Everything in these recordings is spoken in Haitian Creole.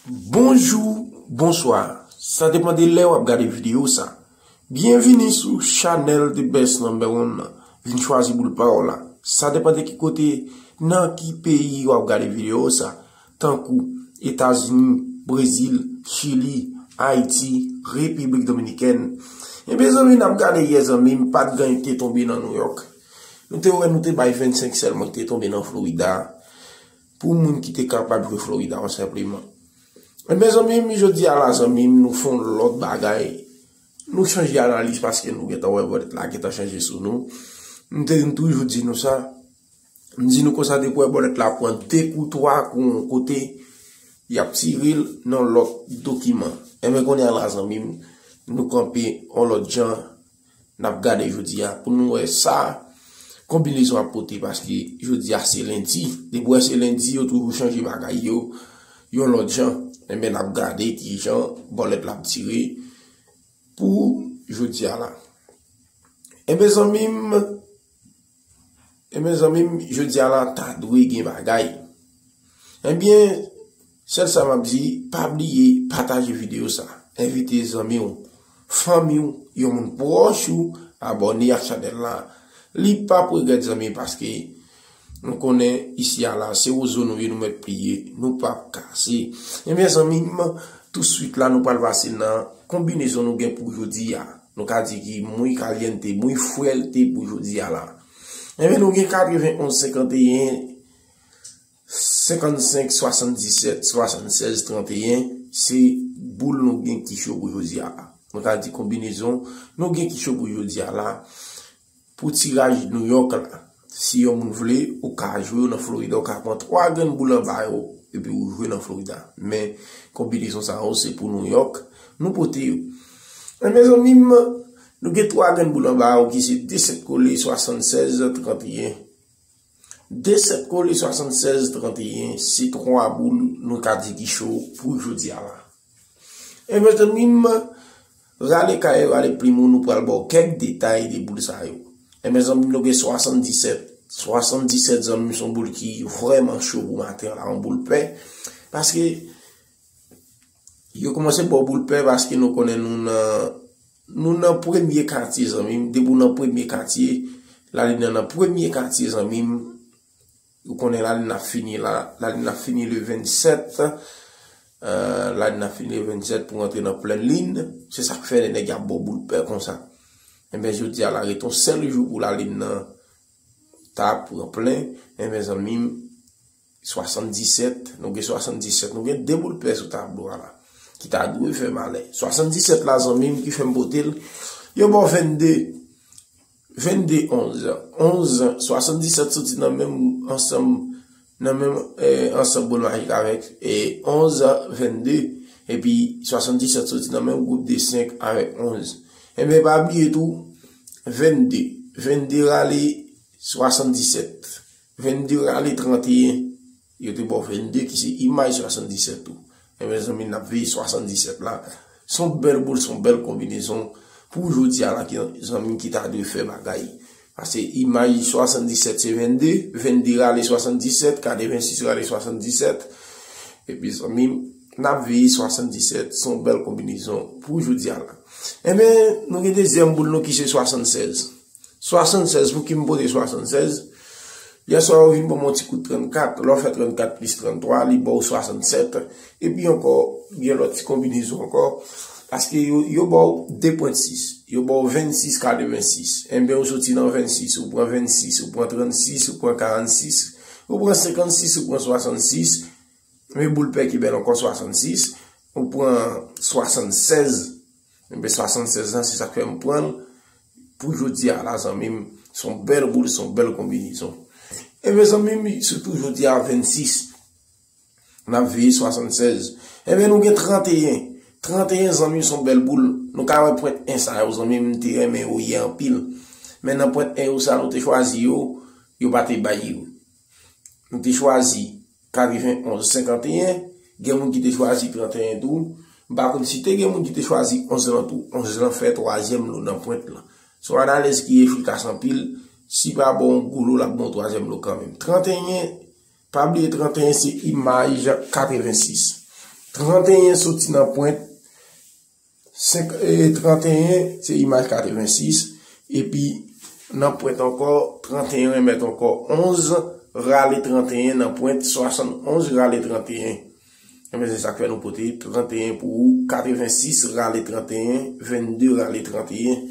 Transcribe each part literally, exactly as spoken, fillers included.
Bonjou, bonswa. Sa depann de lè w ap gade videyo sa. Byenvini sou chanèl The Best Number One nan. Vin chwazi boul pa w la. Sa depann de ki kote, nan ki peyi w ap gade videyo sa. Tankou Etazini, Brezil, Chili, Ayiti, Repiblik Dominikèn. Ebyen, zanmi, n ap gade yè, zanmi, m pa t gen te tonbe nan Nouyòk. Nou te wè, nou te bay vennsenk sèlman ki te tonbe nan Florida. Pou moun ki te kapab jwe Florida, an senpleman. Ebyen, zanmi m, jodi a la, zanmi m, nou fè yon lòt bagay. Nou chanje analiz paske nou gentan wè bòlèt la gentan chanje sou nou. M te, m toujou di nou sa. M di nou konsa, depi wè bòlèt la pran de kou, twa kou yon kote, y ap tire l nan lòt dokiman. Enben, kounye a la, zanmi m, nou kanpe yon lòt jan, n ap gade jodi a pou nou wè sa konbinezon ap pote, paske jodi a se lendi. Depi wè se lendi, yo toujou chanje bagay yo, yon lòt jan. Enben, n ap gade ki jan bòlèt la ap tire pou jodi a la. Enben, zanmi m, enben, zanmi m, jodi a la, ta dwe gen bagay. Ebyen, sèl sa m ap di, pa bliye pataje videyo sa. Envite zanmi w, fanmi w, yon moun pwòch ou, abòne ak chanèl la. Li p ap regrèt, zanmi, paske nou konnen isi a la, se wozo nou ye, nou mèt pliye, nou p ap kase. Ebyen, zanmi m, touswit la, nou pral pase nan konbinezon nou gen pou jodi a. Nou ka di ki muy caliente, muy fuerte pou jodi a la. Ebyen, nou gen katrevenn onz senkanteyen, senkannsenk swasanndisèt swasannsèz tranteyen, se boul nou gen ki cho pou jodi a la. Nou ka di konbinezon nou gen ki cho pou jodi a la. Pou tiraj Nouyòk la, si yon moun vle, ou ka jwe nan Florida, ou ka pran twa grenn boul anba yo, epi ou jwe nan Florida. Men, konbinezon sa yo, se pou Nouyòk, nou pote yo. Ebyen, zanmi m, nou gen twa grenn boul anba yo ki se de sèt kole swasannsèz tranteyen. De sèt kole swasannsèz tranteyen, se twa boul nou ka di ki cho pou jodi a la. Ebyen, zanmi m, rale kay, rale plim ou, nou pral ba w kèk detay de boul sa yo. Ebyen, zanmi m, nou gen swasanndisèt. Swasanndisèt, zanmi m, se yon boul ki vrèman cho pou maten an la, yon boul pè. Paske yo kòmanse ba w boul pè paske nou konnen nou nan, nou nan premye katye, zanmi m. Depi w nan premye katye, lalin nan nan premye katye, zanmi m. Ou konnen lalin ap fini la, lalin ap fini le vennsèt, euh, lalin ap fini le vennsèt pou antre nan plèn lin. Se sa k fè nèg ap ba w boul pè konsa. Enben, jodi a la, rete yon sèl jou pou lalin nan ta pran plen. Enben, zanmi m, swasanndisèt, nou gen swasanndisèt, nou gen de boul pè sou tablo a la, ki ta dwe fè malè. Swasanndisèt la, zanmi m, ki fè m pote l, yo ba w vennde, vennde onz. Onz, swasanndisèt soti nan menm ansanm, nan menm, eh, ansanm boul majik avèk, eh, onz, vennde. Epi swasanndisèt soti nan menm gwoup de senk avèk onz. Enben, pa bliye tou, vennde. Vennde rale swasanndisèt. Vennde rale tranteyen. Yo te ba w vennde ki se imaj swasanndisèt tou. Enben, zanmi, n ap veye swasanndisèt la. Se yon bèl boul, se yon bèl konbinezon pou jodi a la, ki, zanmi, ki ta dwe fè bagay. Paske imaj swasanndisèt se vennde, vennde rale swasanndisèt, katrevensis rale swasanndisèt. Epi, zanmi, n ap veye swasanndisèt, se yon bèl konbinezon pou jodi a la. Enben, nou gen dezyèm boul nou ki se swasannsèz. Swasannsèz, pou ki m pote swasannsèz? Yèswa, yo vin ban m yon ti kout trannkat. Lè w fè trannkat plis tranntwa, li ba w swasannsèt. Epi ankò, gen lòt ti konbinezon ankò. Paske yo, yo ba w de pwent sis. Yo ba w vennsis katrevensis. Enben, ou soti nan vennsis, ou pran vennsis, ou pran trannsis, ou pran karannsis, ou pran senkannsis, ou pran swasannsis. Men boul pè ki bèl ankò, swasannsis. Ou pran swasannsèz. Enben, swasannsèz lan, se sa k fè m pran l pou jodi a la, zanmi m. Se yon bèl boul, se yon bèl konbinezon. Enben, zanmi m, sitou jodi a, vennsis. N ap veye swasannsèz. Enben, nou gen tranteyen. Tranteyen, zanmi m, se yon bèl boul. Nou ka wè pwent en sa yo, zanmi m, m te renmen yo yè anpil. Men nan pwent en yo sa, nou te chwazi yo, yo pa te bay yo. Nou te chwazi katrevenn onz senkanteyen, gen moun ki te chwazi tranteyen tou, M pa konn si te gen moun ki te chwazi onz lan tou. Onz lan fè twazyèm lo nan pwent lan. Se yon analèz ki efikas anpil. Si pa bon gwo lo, l ap bon twazyèm lo kanmenm. Tranteyen, pa bliye tranteyen se imaj katrevensis. Tranteyen soti nan pwent, senk, e, tranteyen se imaj katrevensis. Epi nan pwent ankò, tranteyen remèt ankò onz, rale tranteyen nan pwent, swasannonz rale tranteyen. Enben, se sa k fè nou pote tranteyen pou ou, katrevensis rale tranteyen, vennde rale tranteyen.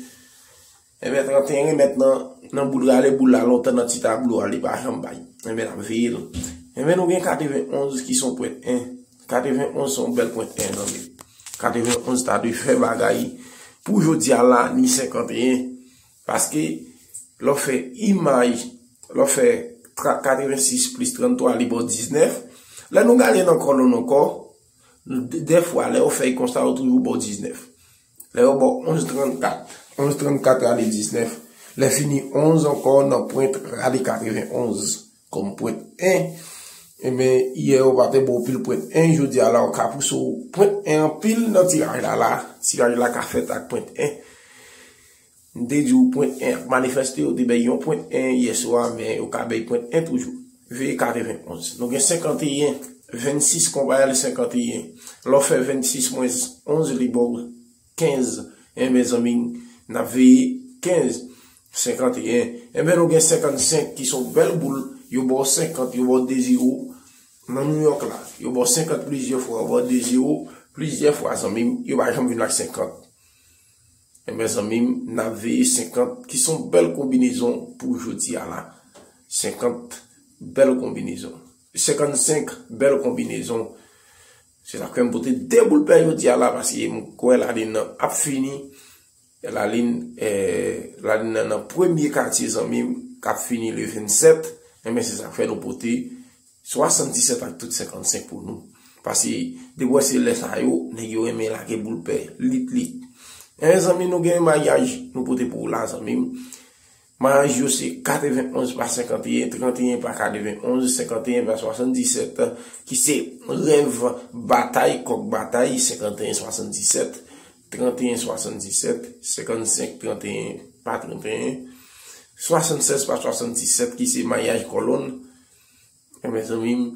Enben, tranteyen remèt nan, nan boul rale boul la lontan nan ti tablo a, li pa janm bay. Enben, n ap veye l. Enben, nou gen katrevenonz ki se yon pwent en. Katrevenonz se yon bèl pwent en, zanmi. Katrevenonz ta dwe fè bagay pou jodi a la, ni senkanteyen. Paske, lè w fè imaj, lè w fè tra-, katrevensis plis tranntwa, li ba w diznèf. Lè nou gade nan kòlonn ankò, de-, dèfwa, lè w fè l konsa, yo toujou ba w diznèf. Lè yo ba w onz trannkat, onz trannkat rale diznèf. Lè fini onz ankò nan pwent rale katrevenonz kòm pwent en. Enben, yè yo pa te ba w pil pwent en, jodi a la, yo ka pouse w pwent en anpil nan tiraj la la. Tiraj la ka fèt ak pwent en. M te di w pwent en ap manifeste, yo te bay yon pwent en yè swa, men yo ka bay pwent en toujou. Veye katrevenonz. Nou gen senkanteyen, vennsis konpare l senkanteyen. Lè w fè vennsis mwens onz, li ba w kenz. Enben, zanmi m, n ap veye kenz, senkanteyen. Enben, nou gen senkannsenk ki se yon bèl boul. Yo ba w senkant, yo ba w de zewo. Nan New York la, yo ba w senkant plizyè fwa, yo ba w de zewo plizyè fwa, zanmi m, yo pa janm vin ak senkant. Enben, zanmi m, n ap veye senkant, ki se yon bèl konbinezon pou jodi a la. Senkant, bèl konbinezon. Senkannsenk, bèl konbinezon. Se sa k fè m pote de boul pè jodi a la, paske m kwè lalin nan ap fini. Lalin, eh, lalin nan nan premye katye, zanmi m, k ap fini le vennsèt. Enben, se sa k fè nou pote swasanndisèt ak tout senkannsenk pou nou. Paske, depi w wè se lè sa yo, nèg yo renmen lage boul pè, lit, lit. Enben, zanmi, nou gen mayaj, nou pote pou ou la, zanmi m. Mayaj yo se katrevenonz pa senkanteyen, tranteyen pa katrevenonz, senkanteyen pa swasanndisèt, ki se rèv batay, kòk batay, senkanteyen swasanndisèt, tranteyen swasanndisèt, senkannsenk tranteyen pa tranteyen, swasannsèz pa swasanndisèt, ki se mayaj kòlonn. Enben, zanmi m,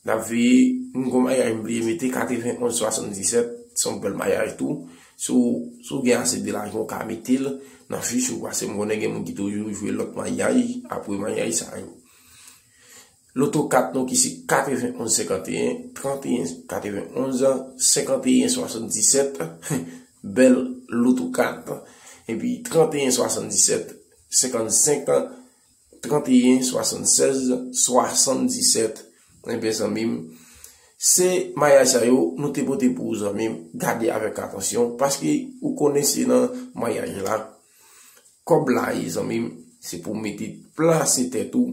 n ap veye, m gon mayaj m bliye mete, katrevenonz swasanndisèt, se yon bèl mayaj tou. Si w, si w gen ase de lajan, w ka mete l nan fich ou, paske m konnen gen moun ki toujou jwe lòt mayaj, apre mayaj sa yo. Loto kat nou ki se katrevenonz senkanteyen, tranteyen katrevenonz, senkanteyen swasanndisèt, bèl loto kat, epi tranteyen swasanndisèt, senkannsenk, tranteyen swasannsèz, swasanndisèt. Enben, zanmi m, se mayaj sa yo nou te pote pou ou, zanmi m. Gade avèk atansyon, paske ou konnen se nan mayaj la, kòb la ye, zanmi m. Se pou w mete plase tèt ou.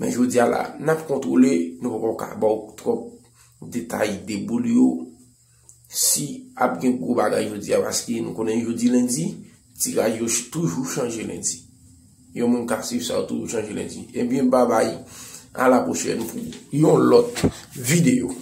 Men jodi a la, n ap kontwole, nou poko ka ba w twòp detay de boul yo. Si ap gen gwo bagay jodi a, paske nou konnen jodi lendi, tiraj yo ch-, toujou chanje lendi. Yon moun ka swiv sa yo toujou chanje lendi. Ebyen, babay, a la pwochèn pou yon lòt videyo.